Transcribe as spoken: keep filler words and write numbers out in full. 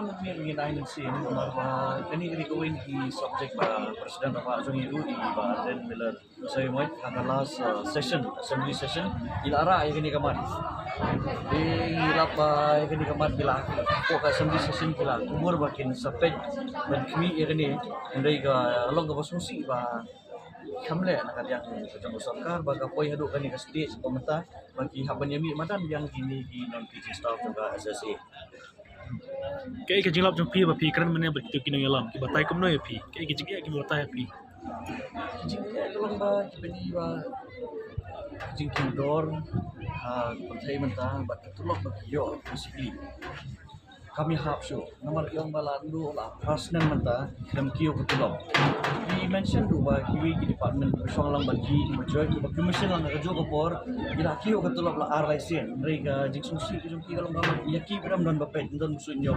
Ngi ngi nai ngi sien namar ba kane ka dei kawei ki subject ba president ba jong ngi ruh i Bah Ardent Miller Basaiawmoit ha ka last uh, session, assembly session, i la rah ïa kane ka mat. Te ngi lap ba ïa kane ka mat ki la, hapoh ka assembly session ki la kumno ba kin sa peit ban khmih ïa kane. Hynrei ka long kaba sngewsih ba kam leh na ka liang ka jong ka sorkar ba ka poi haduh kane ka stage ba mynta ba ki hap ban ïa mih madan ïa kine ki non teaching staff jong ka S S A. Kaei ka jinglap jong phi ba phi kren mynne bad kito ki nongïalam, ki batai kumno ïa phi? Kaei ka jingeh ki batai ïa phi? Ka jingeh ka long ba ki bani ba ka jingkiew dor ha ka pyrthei mynta bad ka tulop ba ki ïoh basically kam ïahap shuh. Namar ki ong ba la ndu la personal mynta ki kiew ka tulop. Ki mention ruh ba kiwei ki department ki shong lang bad ki, ki ba join, ki ba commission lang ka juh ka por, ki la kiew ka tulop la ar lai sien. Hynrei ka jingsngewsih ka jong ki ka long ba ïa ki ba dang don ba peit, don shu ñiew.